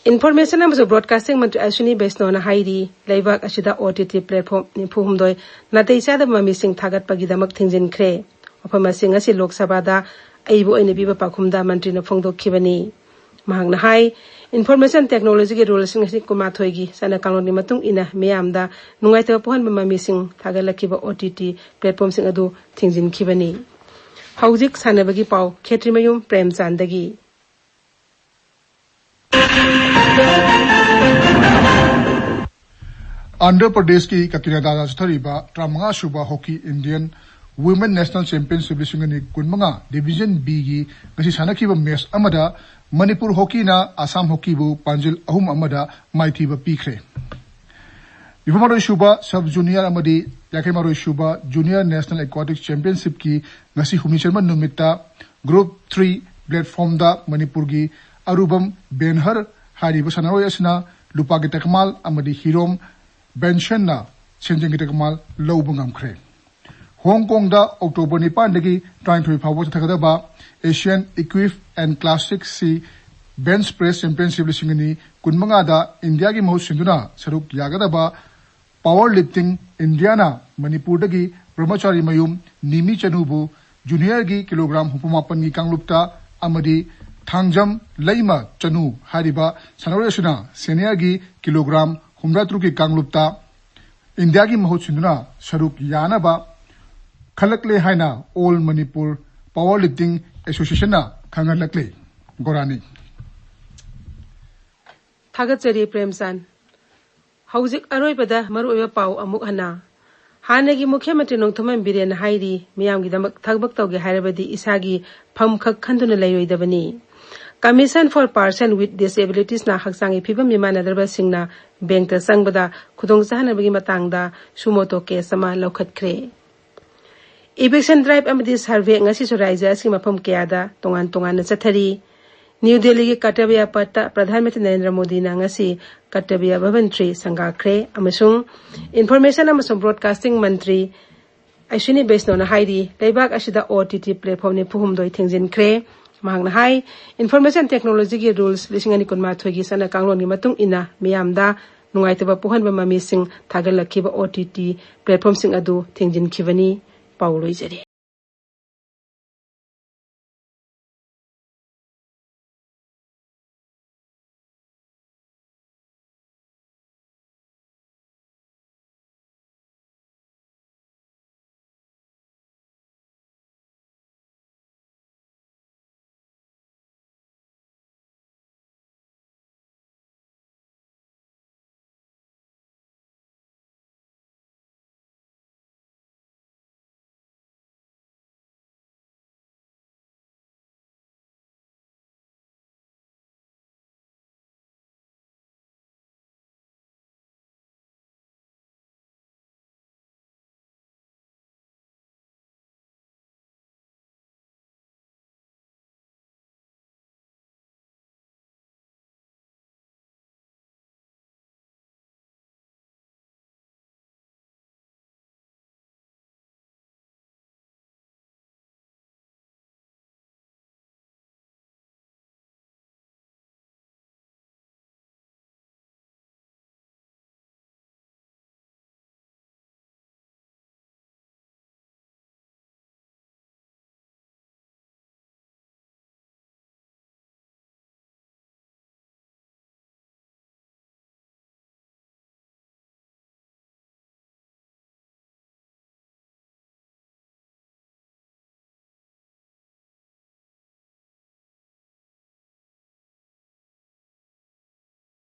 ꯏꯟꯐꯣꯔꯃꯦꯁꯟ ꯑꯃꯁꯨꯡ ꯕ꯭ꯔꯣꯗꯀꯥꯁꯇꯤꯡ ꯃꯟꯇ꯭ꯔꯤ ꯑꯁ꯭ꯋꯤꯅꯤ ꯕꯩꯁꯅꯣꯅ ꯍꯥꯏꯔꯤ, ꯂꯩꯕꯥꯛ ꯑꯁꯤꯗ ꯑꯣ ꯇꯤ ꯇꯤ ꯄ꯭ꯂꯦꯠꯐꯣꯝ ꯅꯤꯐꯨ ꯍꯨꯝꯗꯣꯏ ꯅꯥꯇꯩ ꯆꯥꯗꯕ ꯃꯃꯤꯁꯤꯡ ꯊꯥꯒꯠꯄꯒꯤꯗꯃꯛ ꯊꯤꯡꯖꯤꯟꯈ꯭ꯔꯦ꯫ ꯋꯥꯐꯝ ꯑꯁꯤ ꯉꯁꯤ ꯂꯣꯛ ꯁꯚꯥꯗ ꯑꯏꯕ ꯑꯣꯏꯅ ꯄꯤꯕ ꯄꯥꯎꯈꯨꯝꯗ ꯃꯟꯇ꯭ꯔꯤꯅ ꯐꯣꯡꯗꯣꯛꯈꯤꯕꯅꯤ꯫ ꯃꯍꯥꯛꯅ ꯍꯥꯏ, ꯏꯟꯐꯣꯔꯃꯦꯁꯟ ꯇꯦꯛꯅꯣꯂꯣꯖꯤꯒꯤ ꯔꯨꯜ ꯂꯤꯁꯤꯡ ꯑꯅꯤ ꯀꯨꯟꯃꯥꯊꯣꯏꯒꯤ ꯆꯠꯅ ꯀꯥꯡꯂꯣꯟꯒꯤ ꯃꯇꯨꯡ ꯏꯟꯅ ꯃꯤꯌꯥꯝꯗ ꯅꯨꯡꯉꯥꯏꯇꯕ ꯄꯣꯛꯍꯟꯕ ꯃꯃꯤꯁꯤꯡ ꯊꯥꯒꯠꯂꯛꯈꯤꯕ ꯑꯣ ꯇꯤ ꯇꯤ ꯄ꯭ꯂꯦꯠꯐꯣꯝꯁꯤꯡ ꯑꯗꯨ ꯊꯤꯡꯖꯤꯟꯈꯤꯕꯅꯤ꯫ ꯍꯧꯖꯤꯛ ꯁꯥꯟꯅꯕꯒꯤ ꯄꯥꯎ, ꯈꯦꯇ꯭ꯔꯤꯃꯌꯨꯝ ꯄ꯭ꯔꯦꯝꯆꯥꯟꯗꯒꯤ꯫ ꯑꯟꯙ꯭ꯔ ꯄ꯭ꯔꯗꯦꯁꯀꯤ ꯀꯀꯤꯅꯥꯗꯥꯗ ꯆꯠꯊꯔꯤꯕ ꯇꯔꯥꯃꯉꯥ ꯁꯨꯕ hockey Indian Women National Championship ꯂꯤꯁꯤꯡ ꯑꯅꯤ ꯀꯨꯟꯃꯉꯥ Division Bꯒꯤ ꯉꯁꯤ ꯁꯥꯟꯅꯈꯤꯕ ꯃꯦꯆ ꯑꯃꯗ ꯃꯅꯤꯄꯨꯔ ꯍꯣꯀꯤꯅ ꯑꯁꯥꯝ ꯍꯣꯀꯤꯕꯨ ꯄꯥꯟꯖꯤꯜ ꯑꯍꯨꯝ ꯑꯃꯗ ꯃꯥꯏꯊꯤꯕ ꯄꯤꯈ꯭ꯔꯦ꯫ ꯅꯤꯐꯨꯃꯥꯊꯣꯏ ꯁꯨꯕ Sub Junior ꯑꯃꯗꯤ ꯌꯥꯡꯈꯩ ꯃꯥꯊꯣꯏ ꯁꯨꯕ Junior National Aquatic Championshipꯀꯤ ꯉꯁꯤ ꯍꯨꯝꯅꯤ ꯆꯟꯕ ꯅꯨꯃꯤꯠꯇ Group three platformꯗ ꯃꯅꯤꯄꯨꯔꯒꯤ ꯑꯔꯨꯕꯝ ꯕꯦꯟꯍꯔ ꯍꯥꯏꯔꯤꯕ ꯁꯥꯟꯅꯔꯣꯏ ꯑꯁꯤꯅ ꯂꯨꯄꯥꯒꯤ ꯇꯀꯃꯥꯜ ꯑꯃꯗꯤ ꯍꯤꯔꯣꯝ ꯕꯦꯟꯁꯟꯅ ꯁꯦꯟꯖꯦꯡꯒꯤ ꯇꯀꯃꯥꯜ ꯂꯧꯕ ꯉꯝꯈ꯭ꯔꯦ꯫ ꯍꯣꯡ ꯀꯣꯡꯗ ꯑꯣꯛꯇꯣꯕꯔ ꯅꯤꯄꯥꯟꯗꯒꯤ ꯇꯔꯥꯅꯤꯊꯣꯏ ꯐꯥꯎꯕ ꯆꯠꯊꯒꯗꯕ Asian Equip and Classic C Bench Press Championship ꯂꯤꯁꯤꯡ ꯑꯅꯤ ꯀꯨꯟꯃꯉꯥꯗ ꯏꯟꯗꯤꯌꯥꯒꯤ ꯃꯍꯨꯠ ꯁꯤꯟꯗꯨꯅ ꯁꯔꯨꯛ ꯌꯥꯒꯗꯕ Power Lifting Indiaꯅ ꯃꯅꯤꯄꯨꯔꯗꯒꯤ ꯕ꯭ꯔꯍ꯭ꯃꯆꯥꯔꯤ ꯃꯌꯨꯝ ꯅꯤꯃꯤ ꯆꯅꯨꯕꯨ Juniorꯒꯤ ꯀꯤꯂꯣꯒ꯭ꯔꯥꯝ ꯍꯨꯝꯐꯨ ꯃꯥꯄꯟꯒꯤ ꯀꯥꯡꯂꯨꯞꯇ ꯑꯃꯗꯤ ꯊꯥꯡꯖꯝ ꯂꯩꯃ ꯆꯅꯨ ꯍꯥꯏꯔꯤꯕ ꯁꯥꯟꯅꯔꯣꯏ ꯑꯁꯤꯅ Seniorꯒꯤ ꯀꯤꯂꯣꯒ꯭ꯔꯥꯝ ꯍꯨꯝꯗ꯭ꯔꯥ ꯇꯔꯨꯛꯀꯤ ꯀꯥꯡꯂꯨꯞꯇ ꯏꯟꯗꯤꯌꯥꯒꯤ ꯃꯍꯨꯠ ꯁꯤꯟꯗꯨꯅ ꯁꯔꯨꯛ ꯌꯥꯅꯕ ꯈꯜꯂꯛꯂꯦ ꯍꯥꯏꯅ All Manipur Power Lifting Associationꯅ ꯈꯪꯍꯜꯂꯛꯂꯤ꯫ ꯒꯣꯔꯥꯅꯤ꯫ ꯊꯥꯒꯠꯆꯔꯤ ꯄ꯭ꯔꯦꯝꯆꯥꯟ꯫ ꯍꯧꯖꯤꯛ ꯑꯔꯣꯏꯕꯗ ꯃꯔꯨꯑꯣꯏꯕ ꯄꯥꯎ ꯑꯃꯨꯛ ꯍꯟꯅ꯫ ꯍꯥꯟꯅꯒꯤ ꯃꯨꯈ꯭ꯌ ꯃꯟꯇ꯭ꯔꯤ ꯅꯣꯡꯊꯣꯝꯕꯝ ꯕꯤꯔꯦꯟꯅ ꯍꯥꯏꯔꯤ, ꯃꯤꯌꯥꯝꯒꯤꯗꯃꯛ ꯊꯕꯛ ꯇꯧꯒꯦ ꯍꯥꯏꯔꯕꯗꯤ ꯏꯁꯥꯒꯤ ꯐꯝ ꯈꯛ ꯈꯟꯗꯨꯅ ꯂꯩꯔꯣꯏꯗꯕꯅꯤ꯫ Commission for Person with Disabilitiesꯅ ꯍꯛꯆꯥꯡꯒꯤ ꯐꯤꯕꯝ ꯃꯤꯃꯥꯟꯅꯗ꯭ꯔꯕꯁꯤꯡꯅ ꯕꯦꯡꯛꯇ ꯆꯪꯕꯗ ꯈꯨꯗꯣꯡꯆꯥꯍꯟꯅꯕꯒꯤ ꯃꯇꯥꯡꯗ suo motu case ꯑꯃ ꯂꯧꯈꯠꯈ꯭ꯔꯦ꯫ Eviction drive ꯑꯃꯗꯤ survey ꯉꯁꯤꯁꯨ ꯔꯥꯖ꯭ꯌ ꯑꯁꯤꯒꯤ ꯃꯐꯝ ꯀꯌꯥꯗ ꯇꯣꯉꯥꯟ ꯇꯣꯉꯥꯟꯅ ꯆꯠꯊꯔꯤ꯫ ꯅ꯭ꯌꯨ ꯗꯦꯜꯂꯤꯒꯤ ꯀꯔꯇꯕ꯭ꯌ ꯄꯠꯇ ꯄ꯭ꯔꯙꯥꯟ ꯃꯟꯇ꯭ꯔꯤ ꯅꯔꯦꯟꯗ꯭ꯔ ꯃꯣꯗꯤꯅ ꯉꯁꯤ ꯀꯔꯇꯕ꯭ꯌ ꯚꯕꯟ ꯊ꯭ꯔꯤ ꯁꯪꯒꯥꯈ꯭ꯔꯦ ꯑꯃꯁꯨꯡ Information ꯑꯃꯁꯨꯡ Broadcasting ꯃꯟꯇ꯭ꯔꯤ ꯑꯁ꯭ꯋꯤꯅꯤ ꯕꯩꯁꯅꯣꯅ ꯍꯥꯏꯔꯤ, ꯂꯩꯕꯥꯛ ꯑꯁꯤꯗ OTT platform ꯅꯤꯐꯨ ꯍꯨꯝꯗꯣꯏ ꯊꯤꯡꯖꯤꯟꯈ꯭ꯔꯦ꯫ ꯃꯍꯥꯛꯅ ꯍꯥꯏ, Information Technologyꯒꯤ rules ꯂꯤꯁꯤꯡ ꯑꯅꯤ ꯀꯨꯟꯃꯥꯊꯣꯏꯒꯤ ꯆꯠꯅ ꯀꯥꯡꯂꯣꯟꯒꯤ ꯃꯇꯨꯡ ꯏꯟꯅ ꯃꯤꯌꯥꯝꯗ ꯅꯨꯡꯉꯥꯏꯇꯕ ꯄꯣꯛꯍꯟꯕ ꯃꯃꯤꯁꯤꯡ ꯊꯥꯒꯠꯂꯛꯈꯤꯕ OTT platformꯁꯤꯡ ꯑꯗꯨ ꯊꯤꯡꯖꯤꯟꯈꯤꯕꯅꯤ꯫ ꯄꯥꯎ ꯂꯣꯏꯖꯔꯦ꯫